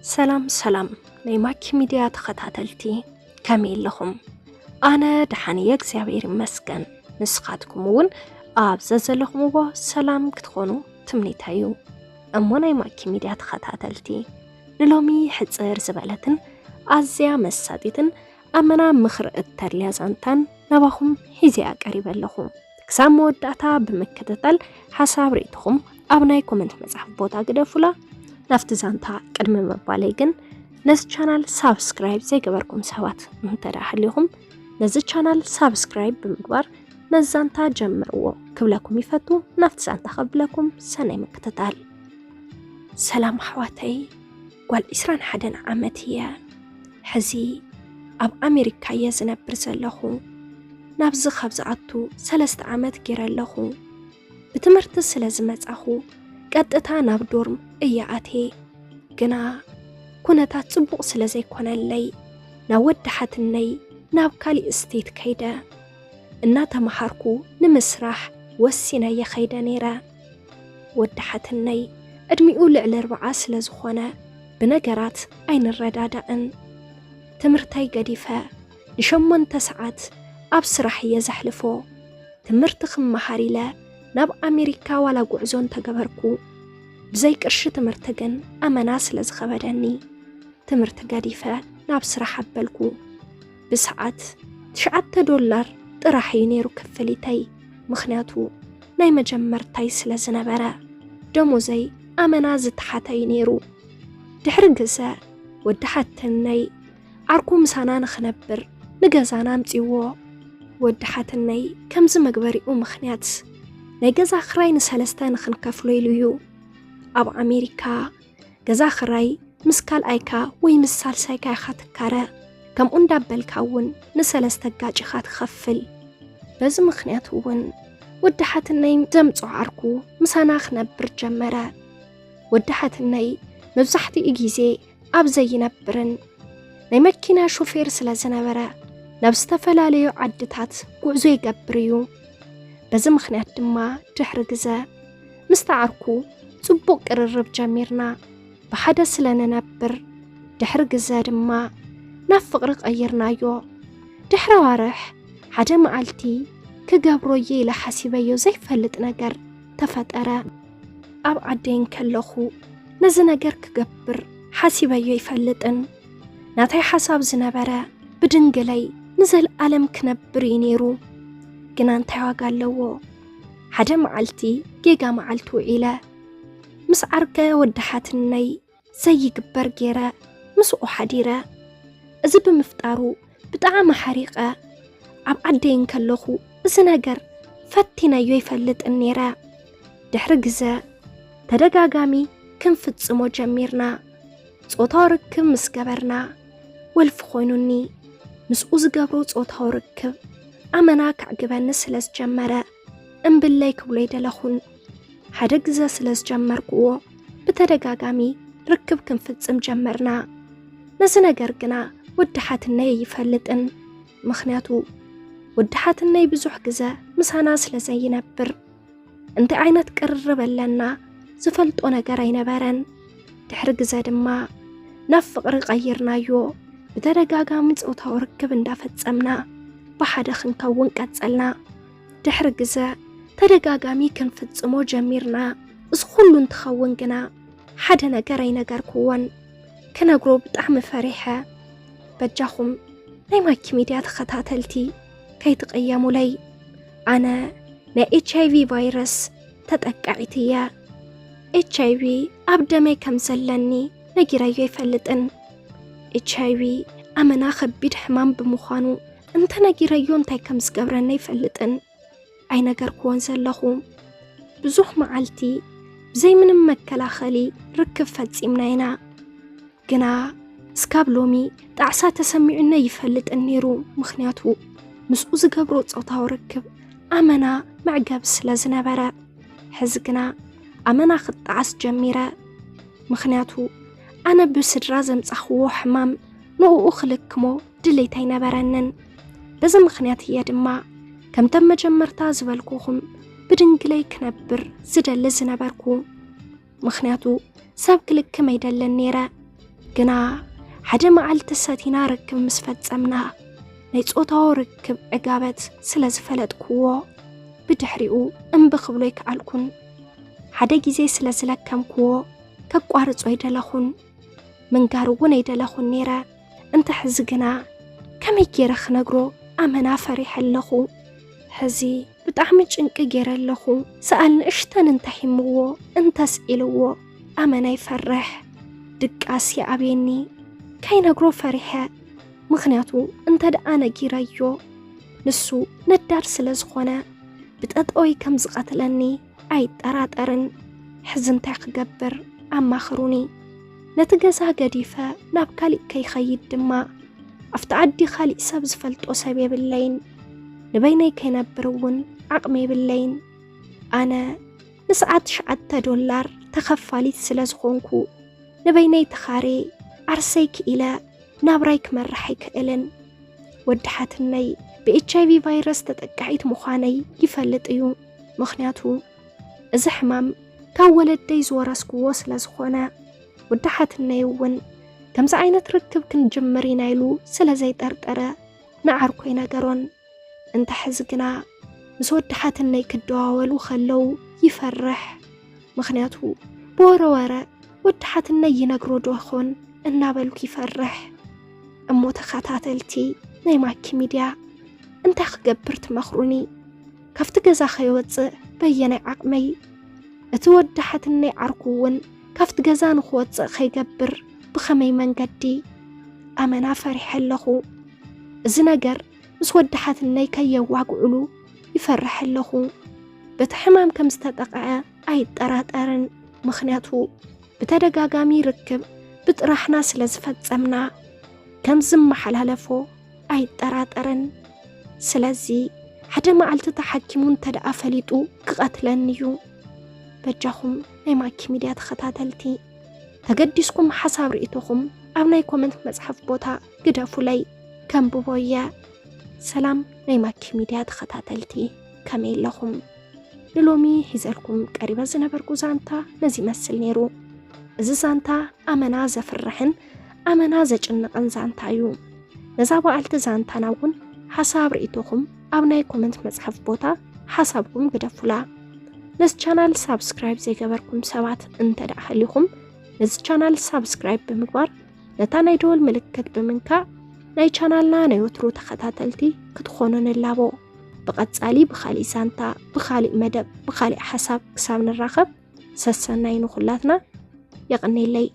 ሰላም ሰላም ናይ ማኪ ሚድያ ተኸታተልቲ፣ ከመይ ኣለኹም? ኣነ ደሓን እየ እግዚኣብሔር ይመስገን። ንስኻትኩም እውን ኣብ ዘዘለኹምዎ ሰላም ክትኾኑ ትምኒተይ እዩ። እሞ ናይ ማኪ ሚድያ ተኸታተልቲ፣ ንሎሚ ሕፅር ዝበለትን ኣዝያ መሳጢትን ኣመና ምኽሪ እተድልያ ዛንታን ናባኹም ሒዘያ ቀሪበ ኣለኹ። ክሳብ መወዳእታ ብምክትታል ሓሳብ ርእይትኹም ኣብ ናይ ኮመንት መፅሓፍ ቦታ ግደፉላ። ናብቲ ዛንታ ቅድሚ ምባለይ ግን ነዚ ቻናል ሳብስክራይብ ዘይገበርኩም ሰባት እንተ ደኣ ሃሊኹም ነዚ ቻናል ሳብስክራይብ ብምግባር ነዚ ዛንታ ጀምርዎ ክብለኩም ይፈቱ። ናብቲ ዛንታ ከብለኩም ሰናይ ምክትታል። ሰላም ኣሕዋተይ፣ ጓል ዒስራን ሓደን ዓመት እየ። ሕዚ ኣብ ኣሜሪካ እየ ዝነብር ዘለኹ። ናብዚ ካብ ዝኣቱ ሰለስተ ዓመት ገይረ ኣለኹ። ብትምህርቲ ስለ ዝመጻኹ ቀጥታ ናብ ዶርም እየ ኣትየ። ግና ኩነታት ጽቡቕ ስለ ዘይኮነለይ ናብ ወዲ ሓትነይ ናብ ካሊእ ስቴት ከይደ። እናተመሃርኩ ንምስራሕ ወሲነ እየ ከይደ ነይረ። ወዲ ሓትነይ ዕድሚኡ ልዕሊ ኣርብዓ ስለ ዝኾነ ብነገራት ኣይንረዳዳእን። ትምህርተይ ገዲፈ ንሸሞንተ ሰዓት ኣብ ስራሕ እየ ዘሕልፎ። ትምህርቲ ክመሃር ኢለ ናብ ኣሜሪካ ዋላ ጉዕዞ እንተገበርኩ ብዘይ ቅርሺ ትምህርቲ ግን ኣመና ስለ ዝኸበደኒ ትምህርቲ ገዲፈ ናብ ስራሕ ኣበልኩ። ብሰዓት ትሽዓተ ዶላር ጥራሕ እዩ ነይሩ ክፍሊተይ፣ ምኽንያቱ ናይ መጀመርታይ ስለ ዝነበረ። ደሞዘይ ኣመና ዝተሓተ እዩ ነይሩ። ድሕሪ ግዘ ወዲ ሓትነይ ዓርኩ ምሳና ንኽነብር ንገዛና ኣምጺዎ። ወዲ ሓትነይ ከምዚ መግበሪኡ ምኽንያት ናይ ገዛ ክራይ ንሰለስተ ንኽንከፍሎ ኢሉ እዩ። ኣብ ኣሜሪካ ገዛ ክራይ ምስ ካልኣይካ ወይ ምስ ሳልሳይካ ኢኻ ትካረ። ከምኡ እንዳበልካ እውን ንሰለስተ ኣጋጭኻ ትኸፍል። በዚ ምኽንያት እውን ወዲ ሓትነይ ዘምጾ ዓርኩ ምሳና ክነብር ጀመረ። ወዲ ሓትነይ መብዛሕትኡ ግዜ ኣብ ዘይነብርን ናይ መኪና ሾፌር ስለ ዝነበረ ናብ ዝተፈላለዩ ዓድታት ጉዕዞ ይገብር እዩ። በዚ ምኽንያት ድማ ድሕሪ ግዘ ምስቲ ዓርኩ ጽቡቕ ቅርርብ ጀሚርና። ብሓደ ስለ ንነብር ድሕሪ ግዘ ድማ ናብ ፍቕሪ ቀይርናዮ። ድሕሪ ኣዋርሕ ሓደ መዓልቲ ክገብሮ እየ ኢለ ሓሲበዮ ዘይፈልጥ ነገር ተፈጠረ። ኣብ ዓደይ እንከለኹ ነዚ ነገር ክገብር ሓሲበዮ ኣይፈልጥን። ናተይ ሓሳብ ዝነበረ ብድንግለይ ንዘለኣለም ክነብር እዩ ነይሩ። ግና እንታይ ዋጋ ኣለዎ? ሓደ መዓልቲ ጌጋ መዓልቲ ውዒለ ምስ ዓርከ ወዲ ሓትነይ ዘይግበር ገይረ ምስኡ ሓዲረ። እዚ ብምፍጣሩ ብጣዕሚ ሓሪቐ። ኣብ ዓደይ እንከለኹ እዚ ነገር ፈቲነዮ ኣይፈልጥን ነይረ። ድሕሪ ግዘ ተደጋጋሚ ክንፍጽሞ ጀሚርና። ጾታዊ ርክብ ምስ ገበርና ወልፊ ኮይኑኒ። ምስኡ ዝገብሮ ጾታዊ ርክብ ኣመና ከዕግበኒ ስለ ዝጀመረ እምብለይ ክብሎ ኣይደለኹን። ሓደ ግዘ ስለ ዝጀመርክዎ ብተደጋጋሚ ርክብ ክንፍጽም ጀመርና። ነዚ ነገር ግና ወዲ ሓትነይ ኣይፈልጥን። ምኽንያቱ ወዲ ሓትነይ ብዙሕ ግዘ ምሳና ስለ ዘይነብር እንታይ ዓይነት ቅርርብ ኣለና ዝፈልጦ ነገር ኣይነበረን። ድሕሪ ግዘ ድማ ናብ ፍቕሪ ቀይርናዮ። ብተደጋጋሚ ጾታዊ ርክብ እንዳፈጸምና ብሓደ ክንከውን ቀጸልና። ድሕሪ ግዘ ተደጋጋሚ ክንፍጽሞ ጀሚርና። እዚ ኩሉ እንትኸውን ግና ሓደ ነገር ኣይነገርክዎን። ክነግሮ ብጣዕሚ ፈሪሐ። በጃኹም ናይ ማኪ ሚድያ ተኸታተልቲ ከይትቕየሙለይ። ኣነ ናይ ኤች ኣይ ቪ ቫይረስ ተጠቃዒት እየ። ኤች ኣይ ቪ ኣብ ደመይ ከም ዘለኒ ነጊረዮ ኣይፈልጥን። ኤች ኣይ ቪ ኣመና ከቢድ ሕማም ብምዃኑ እንተነጊረዮ እንታይ ከም ዝገብረኒ ኣይፈልጥን። ኣይነገርክዎን ዘለኹ። ብዙሕ መዓልቲ ብዘይ ምንም መከላኸሊ ርክብ ፈጺምና ኢና። ግና እስካብ ሎሚ ጣዕሳ ተሰሚዑኒ ኣይፈልጥን ነይሩ፣ ምኽንያቱ ምስኡ ዝገብሮ ጾታዊ ርክብ ኣመና መዕገቢ ስለ ዝነበረ። ሕዚ ግና ኣመና ክጣዓስ ጀሚረ፣ ምኽንያቱ ኣነ ብስድራ ዘምጻኽዎ ሕማም ንእኡ ክልክሞ ድሌት ኣይነበረንን። በዚ ምኽንያት እየ ድማ ከምተን መጀመርታ ዝበልኩኹም ብድንግለይ ክነብር ዝደሊ ዝነበርኩ። ምኽንያቱ ሰብ ክልክም ኣይደልን ነይረ። ግና ሓደ መዓልቲ ሰቲና ርክብ ምስ ፈጸምና፣ ናይ ጾታዊ ርክብ ዕጋበት ስለ ዝፈለጥክዎ፣ ብድሕሪኡ እምቢ ክብሎ ኣይከኣልኩን። ሓደ ግዜ ስለ ዝለከምክዎ፣ ከቋርጾ ኣይደለኹን። ምንጋር እውን ኣይደለኹን ነይረ። እንተ ሕዚ ግና ከመይ ገይረ ክነግሮ ኣመና ፈሪሐ ኣለኹ። ሕዚ ብጣዕሚ ጭንቂ ገይረ ኣለኹ። ሰኣል ንእሽተን እንተ ሒምዎ፣ እንተ ስኢልዎ፣ ኣመና ይፈርሕ። ድቃስ ይኣብየኒ። ከይነግሮ ፈሪሐ። ምኽንያቱ እንተ ደኣ ነጊረዮ፣ ንሱ ነዳድ ስለ ዝኾነ ብጠጠወይ ከም ዝቐትለኒ ኣይጠራጠርን። ሕዚ እንታይ ክገብር? ኣማኽሩኒ። ነቲ ገዛ ገዲፈ ናብ ካሊእ ከይኸይድ ድማ፣ ኣብቲ ዓዲ ካሊእ ሰብ ዝፈልጦ ሰብ የብለይን። ንበይነይ ከይነብር እውን ዓቕሚ የብለይን። ኣነ ንሰዓት ትሽዓተ ዶላር ተኸፋሊት ስለ ዝኾንኩ፣ ንበይነይ ተኻርየ ዓርሰይ ክኢለ ናብራይ ክመርሕ ኣይክእልን። ወዲ ሓትነይ ብኤች ኣይ ቪ ቫይረስ ተጠቃዒት ምዃነይ ይፈልጥ እዩ። ምኽንያቱ እዚ ሕማም ካብ ወለደይ ዝወረስክዎ ስለ ዝኾነ፣ ወዲ ሓትነይ እውን ከምዚ ዓይነት ርክብ ክንጅምር ኢና ኢሉ ስለ ዘይጠርጠረ ንዓርኩ ኣይነገሮን። እንተ ሕዚ ግና ምስ ወዲ ሓትነይ ክደዋወሉ ከለዉ ይፈርሕ። ምኽንያቱ ብወረ ወረ ወዲ ሓትነይ ይነግሮ ዶ ኾን እናበልኩ ይፈርሕ። እሞ ተኸታተልቲ ናይ ማኪ ሚድያ፣ እንታይ ክገብር ትመኽሩኒ? ካብቲ ገዛ ከይወፅእ በየናይ ዓቕመይ? እቲ ወዲ ሓትነይ ዓርኩ እውን ካብቲ ገዛ ንክወፅእ ከይገብር ብኸመይ መንገዲ? ኣመና ፈሪሐ ኣለኹ። እዚ ነገር ምስ ወዲ ሓትነይ ከየዋግዕሉ ይፈርሕ ኣለኹ። በቲ ሕማም ከም ዝተጠቕዐ ኣይጠራጠርን፣ ምኽንያቱ ብተደጋጋሚ ርክብ ብጥራሕና ስለ ዝፈጸምና ከም ዝመሓላለፎ ኣይጠራጠርን። ስለዚ ሓደ መዓልቲ ተሓኪሙ እንተ ደኣ ፈሊጡ ክቐትለኒ እዩ። በጃኹም ናይ ማኪ ሚድያ ተኸታተልቲ፣ ተገዲስኩም ሓሳብ ርእይቶኹም ኣብ ናይ ኮመንት መጽሓፍ ቦታ ግደፉለይ፣ ከንብቦ እየ። ሰላም ናይ ማኪ ሚድያ ተኸታተልቲ፣ ከመይ ኣለኹም? ንሎሚ ሒዘልኩም ቀሪበ ዝነበርኩ ዛንታ ነዚ ይመስል ነይሩ። እዚ ዛንታ ኣመና ዘፍርሕን ኣመና ዘጭንቕን ዛንታ እዩ። ነዛ በዓልቲ ዛንታና እውን ሓሳብ ርእይቶኹም ኣብ ናይ ኮመንት መጽሓፍ ቦታ ሓሳብኩም ግደፉላ። ነዚ ቻናል ሳብስክራይብ ዘይገበርኩም ሰባት እንተ ደኣ ሃሊኹም፣ ነዚ ቻናል ሳብስክራይብ ብምግባር ነታ ናይ ደወል ምልክት ብምንካእ ናይ ቻናልና ናይ ወትሩ ተኸታተልቲ ክትኾኑ ንላቦ። ብቐጻሊ ብኻሊእ ዛንታ፣ ብኻሊእ መደብ፣ ብኻሊእ ሓሳብ ክሳብ ንራኸብ ሰሰናይ ንኹላትና። የቐኔለይ።